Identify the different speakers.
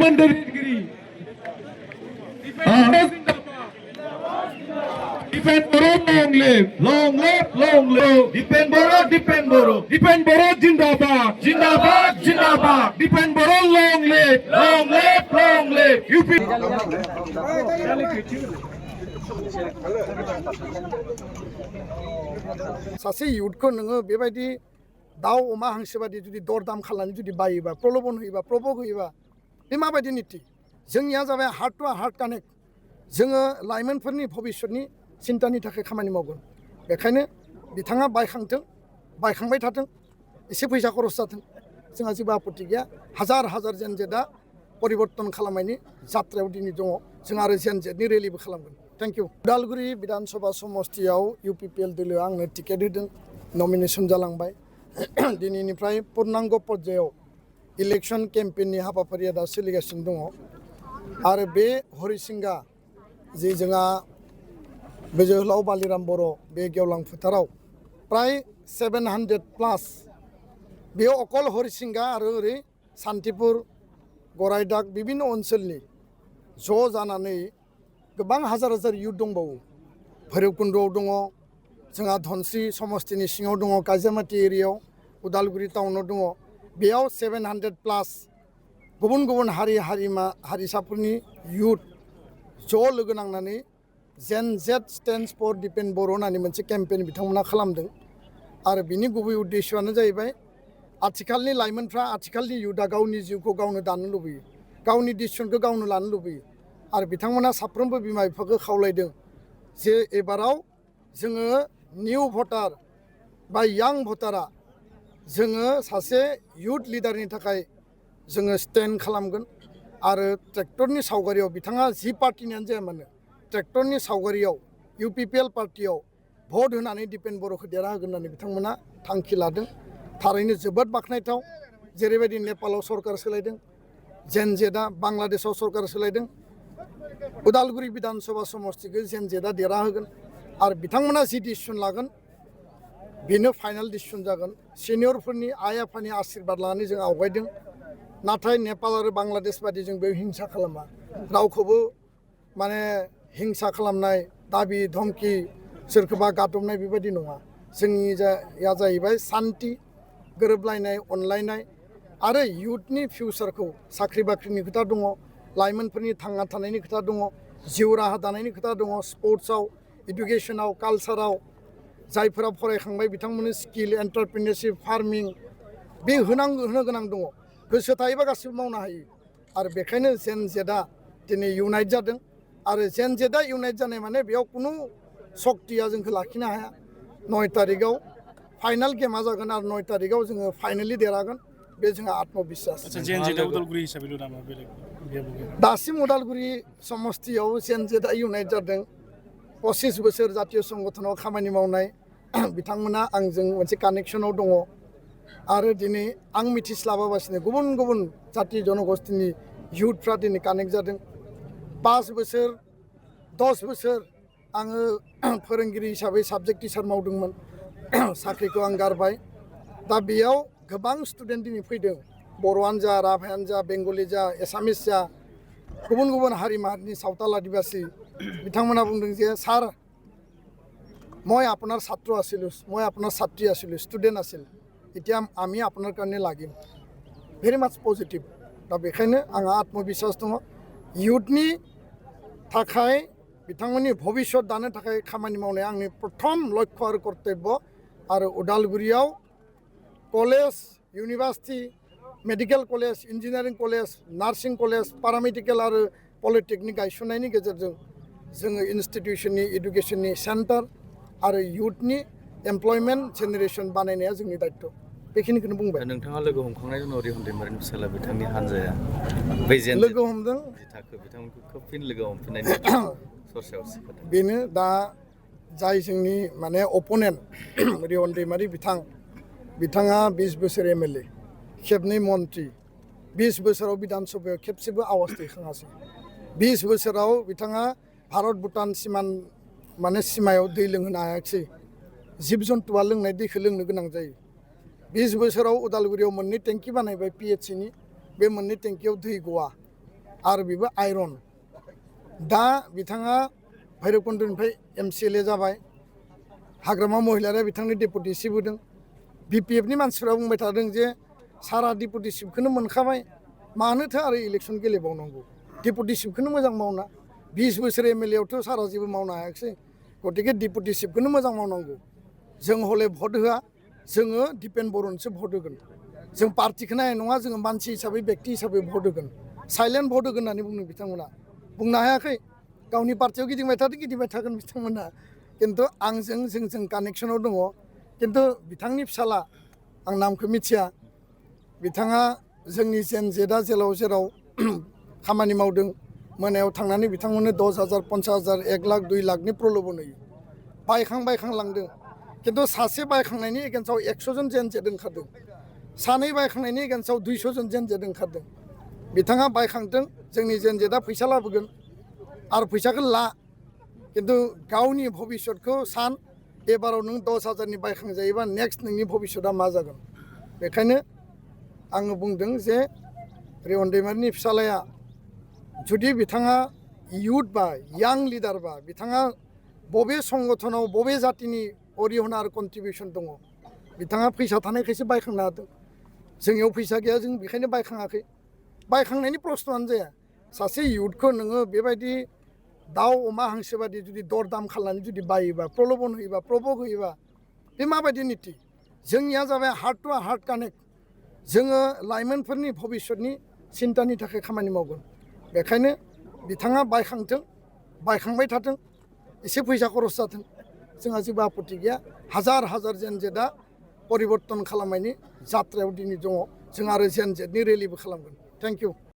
Speaker 1: मंदिरगिरी Depend Boro long live, long live, long live. Depend Boro, depend Boro, depend Boro. Jindabad, Jindabad, Jindabad. Depend Boro, long live, long live, long live. UP.
Speaker 2: सासे युथखौ नोङो बेबायदि दाउ अमा हांसो बायदि जुदि दरदाम खालामनानै जुदि बायोबा प्रलोभन होयोबा प्रभक होयोबा बे माबायदि नीति जोंनिया जाबाय हार्ट टु हार्ट कानेक्ट जोङो लाइमोनफोरनि भबिष्यतनि सिन्तानि थाखाय खामानि मावगोन बेखायनो बिथाङा बायखांबाय थाथों एसे फैसा खरस जाथों जोंहा जेबो आपत्ति गैया हाजार हाजार जेन जेदा परिबर्तन खालामनायनि जात्रायाव दिनै दङ जों आरो जेन जेदनि रेलिबो खालामगोन थेंक इउ उदालगुरि विधानसभा समष्टियाव UPPL दलोआ आंनो टिकेट होदों नमिनेसन जालांबाय दिनैनिफ्राय पूर्णांग पर्यायाव इलेक्शन केम्पेइननि हाबाफारिया दा सोलिगासिनो दङ आरो बे हरिसिंगा जे जोंहा जोहोलाव बालिराम बर' बे गेवलां फोथाराव प्राय 700+ बेयाव अकल हरिसिंगा आरो ओरै सान्तिपुर गरायदाग बिभिन्न ओनसोलनि ज' जानानै गोबां हाजार हाजार युथ दंबावो भैरबकुन्द'आव दङ जोंहा धनस्रि समष्टिनि सिङाव दङ काजियामाटी एरियायाव उदालगुरि टाउनाव दङ बेयाव 700+ गुबुन गुबुन हारिसाफोरनि युथ ज' लोगो नांनानै जेन जेड स्टेन्ड्स फर डिपेन्ड बर' होननानै मोनसे केम्पेइन बिथांमोना खालामदों आरो बिनि गुबै उद्देश्यआनो जाहैबाय आथिखालनि लाइमोनफ्रा आथिखालनि युथआ गावनि जिउखौ गावनो दानो लुबैयो गावनि डिसिसनखौ गावनो लानो लुबैयो आरो बिथांमोना साफ्रोमबो बिमा बिफाखौ खावलायदों जे एबाराव जोङो निउ भटार बा यां भटारा जोङो सासे युथ लिडारनि थाखाय जोङो स्टेन्ड खालामगोन आरो ट्रेक्टरनि सावगारियाव बिथाङा जि पार्टिनियानो जाया मानो ट्रेक्टरनि सावगारियाव UPPL पार्टियाव भट होनानै डिपेन्ड बर'खौ देरहाहोगोन होननानै बिथांमोना थांखि लादों थारैनो जोबोद बाख्नायथाव जेरैबायदि नेपालाव सरकार सोलायदों जेन जेदा बांलादेशआव सरकार सोलायदों उदालगुरि विधानसभा समष्टिखौ जेन जेदा देरहाहोगोन आरो बिथांमोना जि डिसिसन लागोन बेनो फाइनाल डिसिसन जागोन सिनियरफोरनि आइ आफानि आशीर्बाद लानानै जों आवगायदों नाथाय नेपाल आरो बांलादेश बादि जों बेयाव हिंसा खालामा रावखौबो माने हिंसा खालामनाय दाबि धमकि सोरखौबा गादबनाय बेबायदि नङा जोंनि या जाहैबाय सान्ति गोरोबलायनाय अनलायनाय आरो युथनि फिउचारखौ साख्रि बाख्रिनि खोथा दङ लाइमोनफोरनि थांना थानायनि खोथा दङ जिउ राहा दानायनि खोथा दङ स्पर्ट्सआव इडुकेसनाव कालचाराव जायफोरा फरायखांबाय बिथांमोननि स्किल एन्टारप्रिनियरशिप फार्मिं बे होनो गोनां दङ गोसो थायोबा गासिबो मावनो हायो आरो बेखायनो जेन जेदा दिनै इउनाइट जादों आरो जेन जेदा इउनाइट जानाय माने बेयाव खुनु सक्तिया जोंखौ लाखिनो हाया 9 तारिखआव फाइनाल गेमा जागोन आरो 9 तारिखआव जोङो फाइनालि देरहागोन बे जोंहा आत्मबिश्वास दासिम उदालगुरि समष्टियाव जेन जेदा इउनाइट जादों 25 बोसोर जातीय संगठनाव खामानि मावनाय बिथांमोना आंजों मोनसे कानेक्सनाव दङ आरो दिनै आं मिथिस्लाबाबासिनो गुबुन गुबुन जाति जनगोष्ठीनि युथफ्रा दिनै कानेक्ट जादों 5 बोसोर 10 बोसोर आङो फोरोंगिरि हिसाबै साबजेक्ट टिचार मावदोंमोन साख्रिखौ आं गारबाय दा बेयाव गोबां स्टुडेन्ट दिनै फैदों बर'आनो जा राभायानो जा बेंगलि जा एसामिस जा गुबुन गुबुन हारि माहारिनि सावताल आदिबासী बिथांमोना बुंदों जे স্যার মই আপোনাৰ ছাত্ৰ আছিলোঁ মই আপোনাৰ ছাত্ৰী আছিলোঁ ষ্টুডেণ্ট আছিল এতিয়া আমি আপোনাৰ কাৰণে লাগিম ভেৰি মাছ পজিটিভ दा बेखायनो आंहा आत्मबिश्वास दङ युथनि थाखाय बिथांमोननि भबिष्यत दानो थाखाय खामानि मावनाया आंनि प्रथम लक्ष्य आरो कर्तव्य आरो उदालगुरियाव college university medical college engineering college nursing college paramedical आरो पलिटेकनिक गायसननायनि गेजेरजों जोङो इन्स्टिटिउसननि इडुकेसननि सेन्टार आरो युथनि एमप्लयमेन्ट जेनेरेसन बानायनाया जोंनि दायित्व बेखिनिखौनो बुंबाय
Speaker 3: नोंथाङा लोगो हमखांनायनि उनाव रिहन दैमारिनि फिसाला बिथांनि हानजाया बै जेन
Speaker 2: लोगो हमदों
Speaker 3: थाखो बिथांमोनखौ खोब फिन लोगो हमफिननायनि सरसायाव सिखारदों
Speaker 2: बेनो दा जाय जोंनि माने अपोनेन्ट रिहन दैमारि बिथाङा 20 बोसोर MLA खेबनै मन्त्रि 20 बोसोराव विधानसभायाव खेबसेबो आवाज दैखाङासै 20 बोसोराव बिथाङा भारत भुटान माने सीमायाव दै लोंहोनो हायाखिसै जिब जन्तुआ लोंनाय दैखौ लोंनो गोनां जायो 20 बोसोराव उदालगुरियाव मोननै टेंकि बानायबाय PHCनि बे मोननै टेंकियाव दै गवा आरो बेबो आइरन दा बिथाङा भैरबकुन्दनिफ्राय MCLA जाबाय हाग्रामा महिलारिया बिथांनि डेपुटि चिफ होदों BPF नि मानसिफ्रा बुंबाय थादों जे सारा डेपुटि चिफखौनो मोनखाबाय मानोथो आरो इलेक्सन गेलेबावनांगौ डेपुटि चिफखौनो मोजां मावना 20 बोसोर MLA आवथ' सारा जेबो मावनो हायाखिसै गतिके डेपुटि चिफखौनो मोजां मावनांगौ जों हले भट होआ जोङो दिपेन बर'नोसो भट होगोन जों पार्टिखौ नायनाय नङा जोङो मानसि हिसाबै बेक्ति हिसाबै भट होगोन साइलेन्ट भट होगोन होननानै बुंदों बिथांमोना बुंनो हायाखै गावनि पार्टियाव गिदिंबाय थागोन बिथांमोना किन्तु आंजों जों कानेक्सनाव दङ किन्तु बिथांनि फिसाला आं नामखौ मिथिया बिथाङा जोंनि जेनजेटआ जेराव खामानि मावदों मोनायाव थांनानै बिथांमोननो 10,000 50,000 1 लाख 2 लाखनि प्रल'भन होयो बायखां लांदों किन्तु सासे बायखांनायनि एगेन्स्टआव 100 जन जेनजेट ओंखारदों सानै बायखांनायनि एगेन्स्टआव 200 जन जेनजेट ओंखारदों बिथाङा बायखांदों जोंनि जेनजेटआ फैसा लाबोगोन आरो फैसाखौ ला किन्तु गावनि भबिष्यतखौ सान एबाराव नों 10,000 नि बायखांजायोबा नेक्स्ट नोंनि भबिष्यतआ मा जागोन बेखायनो आङो बुंदों जे रेवन्त दैमारिनि फिसालाया जुदि बिथाङा इयुथ बा यां लिडार बा बिथाङा बबे संगठनाव बबे जातिनि अरिहना आरो कन्ट्रिबिउसन दङ बिथाङा फैसा थानायखायसो बायखांनो हादों जोंनियाव फैसा गैया जों बेखायनो बायखाङाखै बायखांनायनि प्रश्नआनो जाया सासे इयुथखौ नोङो बेबायदि दाउ अमा हांसो बादि जुदि दरदाम खालामनानै जुदि बायोबा प्रल'भन होयोबा प्रभक होयोबा बे माबायदि निति जोंनिया जाबाय हार्ट टु हार्ट कानेक्ट जोङो लाइमोनफोरनि भबिष्यतनि सिन्तानि थाखाय खामानि मावगोन बेखायनो बिथाङा बायखांथों बायखांबाय थाथों एसे फैसा खरस जाथों जोंहा जेबो आपत्ति गैया हाजार जेनजेटआ परिबर्तन खालामनायनि जात्रायाव दिनै दङ जों आरो जेनजेटनि रेलिबो खालामगोन थेंक इउ